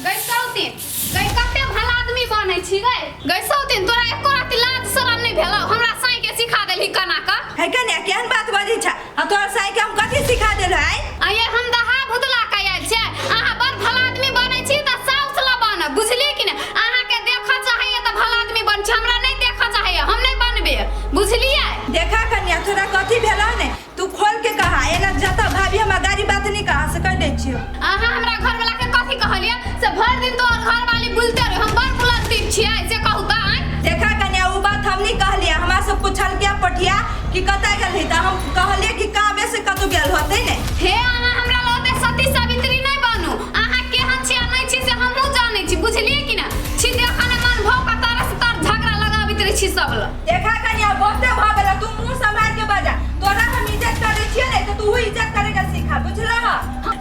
गई सौतीन, गई कते भला आदमी बनै छी गई। गई सौतीन, तोरा एको राति लाज शरम नहीं भेलौ, हमरा साई के सिखा देलही कना क। है कन्या, केहन बात बजै छ? आ तोहर साई के हम कथी सिखा देलो है? आ ये हम दहा भुतला के आयल छियै। अहाँ बड़ भला आदमी बनै छी त साउस ल बनब, बुझलियै कि ने? अहाँ के देखऽ चाहैया त भला आदमी बन छी, हमरा नहीं देखऽ चाहैया, हम नहीं बनबे, बुझलियै? देखा कन्या, तोरा कथी भेलौ ने तू खोल के कहा। एना जतऽ भाभी हमरा गाड़ी बात नहीं कहा से कह दै छियो। अहाँ हमरा घरवाला के कथी कहलियै से भरि दिन तोहर घरवाली बुलते रहे, हम बड़ बुलंदी छियै से कहू त आँय। देखा कन्या, उ बात हम नहीं कहलियै, हमरा से पूछलकै पठिया कि कतऽ गेलही, तऽ हम कहलियै कि कामे से कतौ गेल होतै ने। हे अहाँ हमरा लग सती सावित्री नहीं बनू, अहाँ केहन छी आ नहीं छी से हमहूँ जानै छी, बुझलियै कि ना? छी देखा ने मन भौ के तरस तर झगड़ा लगाबैत रहै छी सब लग। देखा कन्या, बहुते भऽ गेल, तू मुंह सम्हार के बजा। तोरा हम इज्जत करै छियै ने तऽ तू इज्जत करे के सीखा, बुझलह?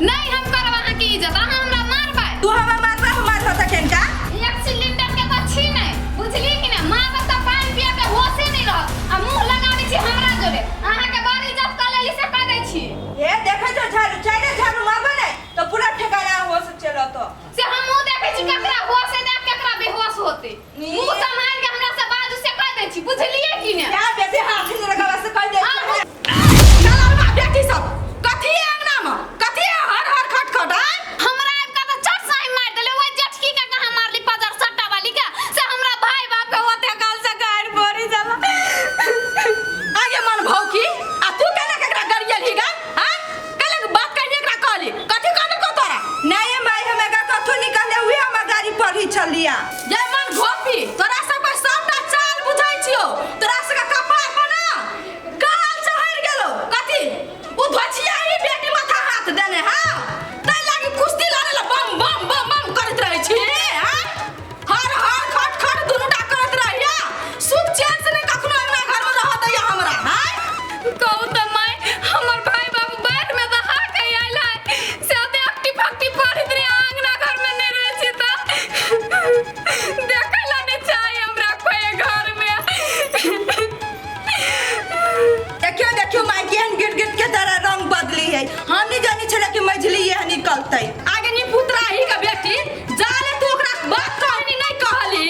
नहीं हम करब अहाँके इज्जत, अहाँ हमरा मारबै। तू हमरा मारबा, हम मारबा तऽ केनका? एक सिलेंडर के तऽ छी नहि, बुझलियै कि नहि? मारब तऽ पानि पिए के होशे नहि रहत आ मुंह लगाबै छी हमरा जोरे। अहाँके बड़ इज्जत कऽ लेली से कह दै छी। हे देखै छौ झाड़ू, चारि झाड़ू मारबा ने तऽ पूरा ठेकाना होश चलतो। से हमहूँ देखै छी ककरा होश हेतै आ ककरा बेहोश होतै। मुंह सम्हारि के हमरा से बाजू से कह दै छी, बुझलियै कि ने? क्या बेसी हाथ नहीं लगावा से कह दै छी। चललबा बेटी सब कथी अंगना में कथी हर हर खट खट आय? हमरा आबि के तऽ चट साहि मारि देले ओहि जेठकी के, कहाँ मारली पजर सट्टा वाली के, से हमरा भाई बाप के ओते गाल से गारि पड़ी जाला। आगे मन भौकी, आ तू केना केकरा गरियल ही गा? हां, कलक बात कहिने एकरा कहली कथी कहने को तोरा? नहीं माई, हम एकरा कथू नहीं कहले, उहे हमर गाड़ी पर ही चलिया। ये मन घोपी, तोरा सबके सबटा चाल बुझै छियो। तोरा सबके कपार पर ना गाल चढ़ि गेलो। कथी उ धोछिया ही बेटी माथा हाथ देने? हां, तै लागी कुश्ती लड़े ला बम बम बम बम करैत रहै छी। हां, हर हर खट खट दुनू टा करैत रहिया। सुख चैन से नहीं कखनो अंगना घर में रह दैया हमरा। हां, कहू तऽ माय, हमर भाई बाबू बाढ़ में दहा के आयल है से ओते अक्टी फक्टी पढ़ैत रहे, अंगना घर में नहीं रहै छी तऽ देखै ला नहीं चाही हमरा कोई घर में। देखियो देखियो माई, केहन गिर गिर के तरह रंग बदली है। हम नहीं जानी छले कि मझली यह निकलतै। आगे नी पुत्रा ही का बेटी जाले, तू ओकरा बात कहनी नहीं कहली,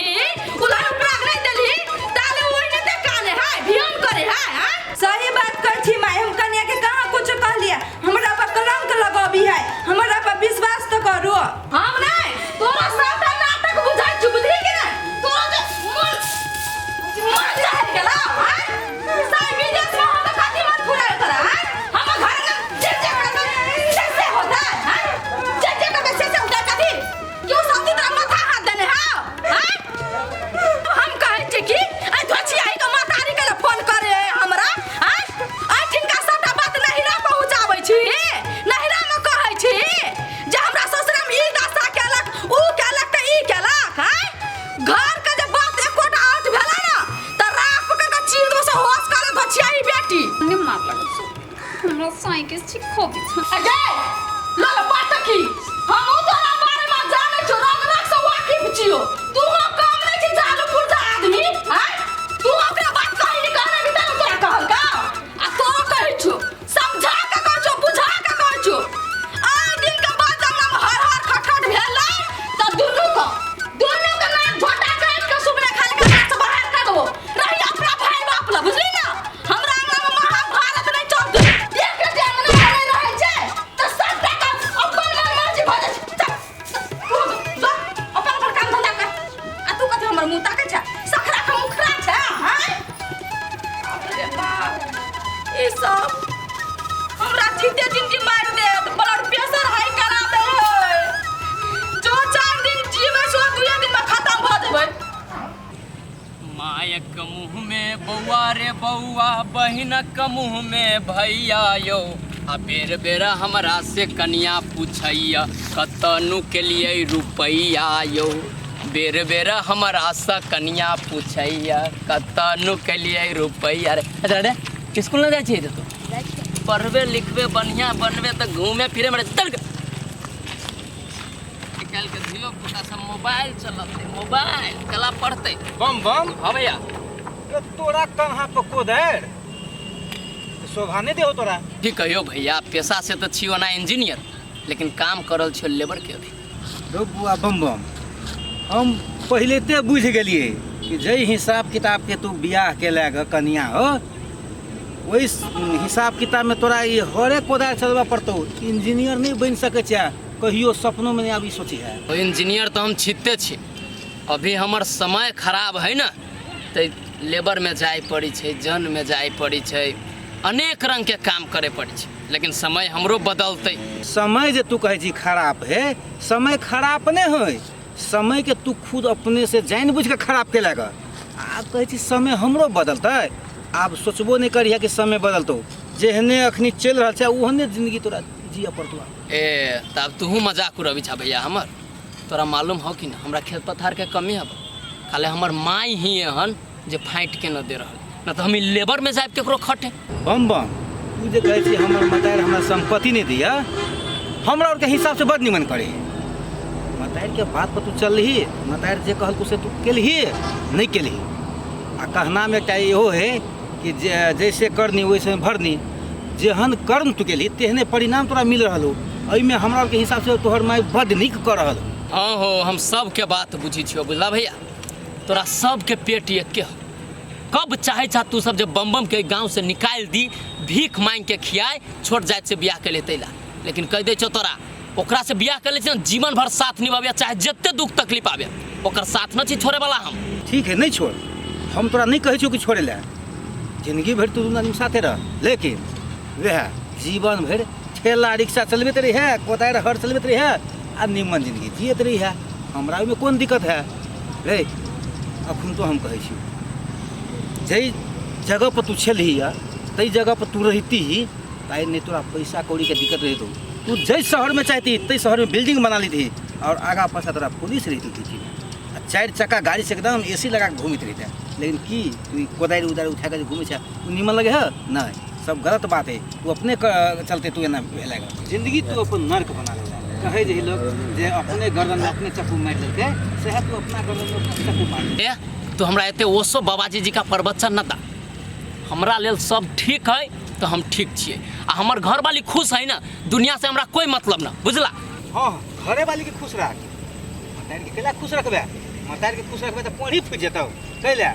उधर उपराग नहीं देली, ताले ओहि ने ते काने है भियन करे है। हां, सही बात कहै छी माई, हम कन्या के कहाँ कुछ कहलियै। हमरा पर कलंक लगबी है, हमरा पर विश्वास तो करू। हम नहीं तोरा सबटा नाटक बुझाइ छु, बुझली कि नहीं? तोरा जे मन मन जाहि गेला। हां, साई विदेश में हम कथी मन फुराय तोरा? हां, हम घर में जे जे करबै से से होता है। हां, जे जे करबै से से होता है। कथी क्यों सब तोरा माथा हाथ देने? हां हां, हम कहै छी कि ऐ धोछिया के मातारी के फोन करे हमरा। हां, ऐ ठिनका सबटा बात नहिरा पहुंचाबै छी, नहिरा में कहै छी जे हमरा ससुरा में ई दशा केलक, ऊ केलक तऽ ई केलक। हां, घर के जे बात एकोटा आउट भेला ना तऽ राख पकड़ के चीर दो से होश करे धोछिया ई बेटी। नहीं मार लगे हमरा साई के सिखो भी। अगे लल पाटकी, हम तोरा बारे में जानै छौ, रंग रंग से वाकिफ छियो। तू हम काम नहीं छी जालू पुरजा आदमी। हां, तू ओकरा बात कहि नहीं कहने भी तब तोरा कहल का। आ तोरो कहै छौ, समझा के कहै छौ, बुझा के कहै छौ, आइ दिन के बाद हमरा हर हर खट खट भेलै तऽ दुनू के नाक झोटा काटि के सुबह खाली के हाथ से बाहर कर दो रही अपना भाई बाप ला, बुझली ना? हमरा अंगना में महाभारत नहीं चलतै। एक के अंगना में रहै छै तऽ सबटा काम अपन मन मर्जी भऽ जाइ छै। चल, तू जो अपन अपन काम धंधा कर। आ तू कथी हमर मुंह ताकै छै? सखरा के मुखरा छै? हैं, बाप रे बाप, ई सब हमरा जीते जिंदगी मारि देत, ब्लड प्रेशर हाई करा दे है। जो 4 दिन जीबै सो दुए दिन में खत्म भऽ जेबै। मायक मुँह में बौआ रे बौआ, बहिनक मुँह में भैया यौ। आ बेर बेर हमरा से कनिया पूछैया कतऽ नुकेलियै रुपैआ यौ। बेर बेर हमरा से कनिया पूछैया कतऽ नुकेलियै रुपैआ रे। अच्छा रे, स्कूल ना जाइ छियै तू? पढ़बे लिखबे, बढ़िया बनबे तऽ घूमे फिरे में चल। आइ के धियो पुता सब मोबाइल चलते, मोबाइल कला पढ़ते। बम बम। हाँ भैया। रे तोरा कहाँ पर कोदारि शोभा नहीं देहो तोरा। की कहियो भैया, पेशा से तऽ छी ओना इंजीनियर, लेकिन काम करल छियो लेबर के अभी। रौ बुआ बम बम, हम पहिले ते बुझि गेलियै कि जाहि हिसाब किताबके तू बियाह के लए कऽ कनिया हो, ओहि हिसाब किताबमे तोरा ई हरे कोदारि चलबऽ पड़तौ। इंजीनियर नहि बनि सकै छै कहियो सपनोमे नहि, आब ई सोची है। इंजीनियर तऽ हम छिते छी, अभी हमर समय खराब है ने, तऽ लेबरमे जाय पड़ै छै, जनमे जाय पड़ै छै, अनेक रङ्गके काम करे पड़ै छै, लेकिन समय हमरो बदलतै। समय जे तू कहै छी खराब है, समय खराब नहि होइ, समयके तू खुद अपने से जानि बुझि कऽ खराब केलक। आब कहै छी समय हमरो बदलतै, आब सोचबो नहि करिहे कि समय बदलतौ। जेहने अखनी चलि रहल छै ओहने जिंदगी तोरा जियऽ पड़तौ। ए तऽ आब तूहू मजाक उड़बै छा भैया हमर? तोरा मालूम हो कि ना हमरा खेत पथारके कमी हब, खाली हमर माय ही एहन जे फाँटि के न दे रहल, न तऽ हम ई लेबरमे जायब केकरो खटे। बम बम, तू जे कहै छी हमर मतारि हमरा सम्पत्ति नहि दिअ, हमरा आरके हिसाबसँ बड निमन करे। मतारिके बात पर तू चलही, मतारि जे कहलकौ से तू केलही नहि केलही। आ कहनामे एकटा इहो है कि जे जैसे करनी वैसे भरनी, जेहन कर्म तू केलही तेहने परिणाम तोरा मिल रहल हो। एहिमे हमरा आरके हिसाबसँ तोहर माय बड नीक कऽ रहल हो। हाँ हो, हम सबके बात बुझै छियौ, बुझला भैया? तोरा सबके पेट एके हो। कब चाहे छा तू सब जे बम बम के गांव से निकाल दी, भीख मांग के खियाए, छोट जात से बियाह के लेते ला, लेकिन कह दे छो तोरा ओकरा से बियाह कर ले छी जीवन भर साथ निभाबे, चाहे जते दुख तकलीफ आबे ओकर साथ न छी छोड़े वाला हम। ठीक है, नहीं छोड़, हम तोरा नहीं कहै छियौ कि छोड़े ला, जिंदगी भरि तू दुनू आदमी साथे रह, लेकिन वएह जीवन भरि ठेला रिक्शा चलबैत रही है, कोदारि हर चलबैत रही है आ निमन जिंदगी जियत रही है, हमरा ओहिमे कोन दिक्कत है रे। अखन तो हम कहै छियौ जाहि जगह पर तू छलही है ताहि जगह पर तू रहिती ही आइ नहि तोरा पैसा कौड़ीके दिक्कत रहितौ। तू जाहि शहरमे चाहती ताहि शहरमे बिल्डिंग बना लेती और आगा पाछा तोरा पुलिस रहितौ पीछे, आ चारि चक्का गाड़ी से एकदम ए सी लगा के घूमैत रहिते। लेकिन की तू ई कोदारि उदारि उठा के जे घूमै छै ओ निमन लगे है? नहि, सब गलत बात है। तू अपने चलते तू एना भेलै, जिंदगी तू अपन नर्क बना लेला। कहै जे लोग जे अपने गर्दन में अपने चक्कू मारि देलकै, सएह तू अपना गर्दन में अपने चक्कू मारि। ए तू हमरा एते ओसो बाबाजी जी का प्रवचन न दा, हमरा लेल सब ठीक है तो हम ठीक छियै, आ हमर घरवाली खुश है ना, दुनिया से हमरा कोई मतलब ना, बुझला? हाँ हाँ, घरे वाली के खुश राख, मतारि के कैला खुश रखबे? मतारि के खुश रखबे तऽ पोढ़ी फूटि जेतौ। कैला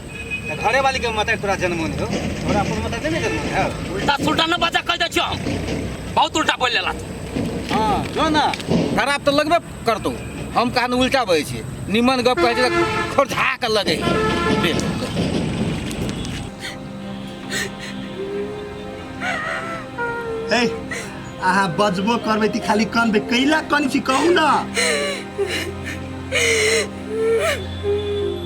तऽ घरे वाली के मतारि तोरा जन्मो नहि हो, तोरा अपन मतारि नहि ने जन्मो हो। उल्टा सुल्टा न बजा कह दै छियौ हम, बहुत उल्टा बोल लेला। हाँ जो ना, खराब तऽ लगबे करतौ, हम कहाँ उल्टा बजै छियै, निमन गप कहै छियै तऽ खोरझा कऽ लगै। हे अहाँ बजबो करबै त खाली कनबै, कैला कन छी कहू ना?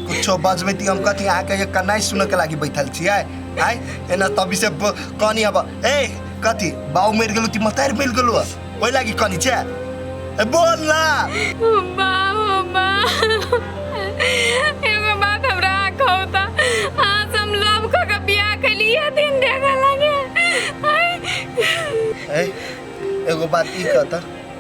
कुछो बजबै त हम कथी अहाँके ये कनाइ सुनऽ के लागि बैठल छियै? आइ एना तभी से कनी अब ए कथी बाऊ मरि गेलौ ती मतारि मरि गेलौ ओहि लागि कनी छै? ए बोल ना। बा हो बा, एगो बात हमरा कहू त, अहाँ से हम लव कऽ के बियाह केली इहे दिन देखऽ लागे। ए एगो बात ई कहत,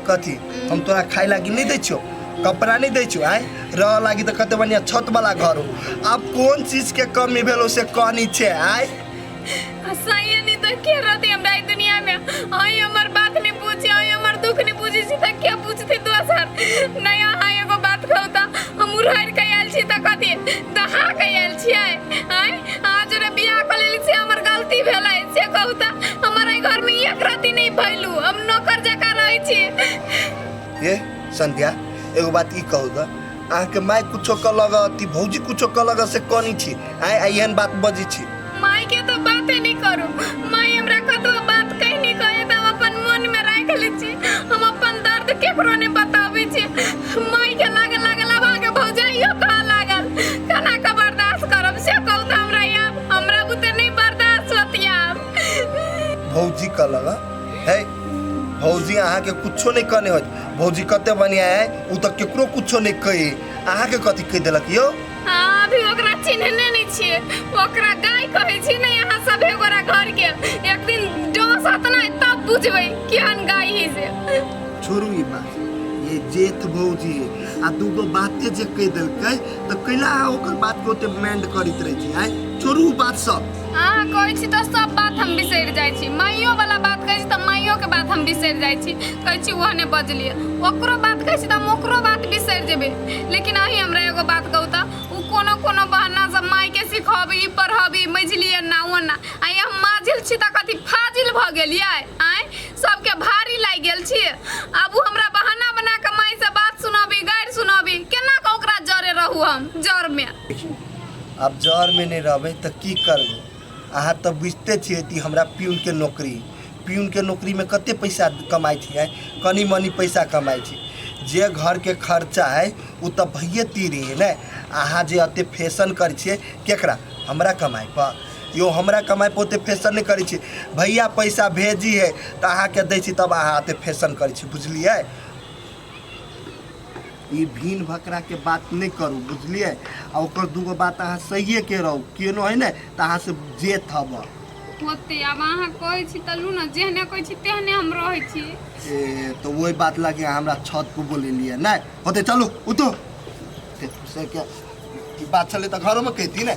कथी हम तोरा खाइ लागि नहीं दै छियौ, कपड़ा नहीं दै छियौ, आइ रह लागि तऽ कते बढ़िया छत वाला घर हो, आब कोन चीज के कमी भेलो से कहनी छै? आइ सही नहीं तो के रहती हमरा ई दुनिया में? आई हमर बात नहीं पूछे, आई हमर दुख नहीं पूछे छी त के पूछते दोसर? नहीं अहाँ एगो बात कहू त, हम उड़ारि के आयल छी त कथी दहा के आयल छियै? आइ अहाँ जोरे बियाह कऽ लेली से हमर गलती भेलै से कहू त? हमर एहि घर में एक रत्ती नहीं भैलू, हम नौकर जकाँ रहै छी। ये संध्या एगो बात ई कहू त, अहाँके माय कुछो कहलक ती भौजी कुछो कहलक से कहनी छी आइ आइ एहन बात बजै छी? माय के तो बाते नहीं करू, माय हमरा कतबो बात कहि नहीं कहे त हम अपन मन में राख लै छी, हम अपन दर्द केकरो नहीं बताबै छी। माय के लागे लागल, आब अहाँके भौजाइयो कहऽ लागल, केना के बर्दाश्त करब से कहू त? हमरा यहाँ हमरा बुते नहीं बर्दाश्त होत आब। भौजी कहलक है? भौजी अहाँके कुछो नहीं कहने होत, भौजी कते बढ़िया है, उ तऽ केकरो कुछो नहीं कही, अहाँके कथी कहि देलक यौ? हाँ, अभी ओकरा चिन्हने नहीं छियै, ओकरा गाय कहै छी ने यहाँ सभे गोरा घर के, एक दिन डोस हत ने तब बुझबै केहन गाय ही से। छोड़ू ई बात, ये जेठ भौजी है आ दूगो बाते जे कहि देलकै तऽ कैला अहाँ ओकर बात के ओते माइंड करैत रहै छी? आँय छोड़ू उ बात सब। अहाँ कहै छी तऽ सब बात हम बिसरि जाइ छी, माइयो वाला बात कहै छी तऽ माइयो मम्मियोके बात हम बिसरि जाइ छी, कहै छी ओहने बजलियै। ओकरो बात कहै छी तऽ हम ओकरो बात बिसरि जेबै। लेकिन अहीं हमरा एगो बात कहू तऽ, ओ कोनो कोनो बहाना सब मायके सिखबी पढ़बी मझिली एना ओना, आ हम माझिल छी तऽ कथी फाजिल भऽ गेलियै? आँय, सबके भारी लागि गेल छी। आब ओ हमरा बहाना बना कऽ मायसँ बात सुनबी, गारि सुनबी, केना कऽ ओकरा जरे रहू हम जरमे? आब जरमे नहि रहबै तऽ की करबै? अहाँ तऽ बुझिते छियै कि हमरा प्यूनके नौकरी, प्यूनके नौकरीमे कते पैसा कमाइ छियै, कनि मनि पैसा कमाइ छी। जे घरके खर्चा हइ ओ तऽ भैये तीरी हइ ने। अहाँ जे एते फैशन करै छियै केकरा? हमरा कमाइ पर? यौ हमरा कमाइ पर ओते फैशन नहि करै छी। भैया पैसा भेजी है तऽ अहाँके दै छी, तब अहाँ एते फैशन करै छी, बुझलियै? ई भीन भकराके बात नहि करू, बुझलियै? आ ओकर दूगो बात अहाँ सहिए के रहू, केनो हइ ने तऽ अहाँ से जेत हब होते। आब अहाँ कहै छी तऽ लू ने, जेहने कहै छी तेहने हम रहै छी। ए तऽ ओहि बात लागे अहाँ हमरा छत पर बोलेलियै नहि होते। चलू उठू। से के ई बात छलै तऽ घरोमे कहिती ने।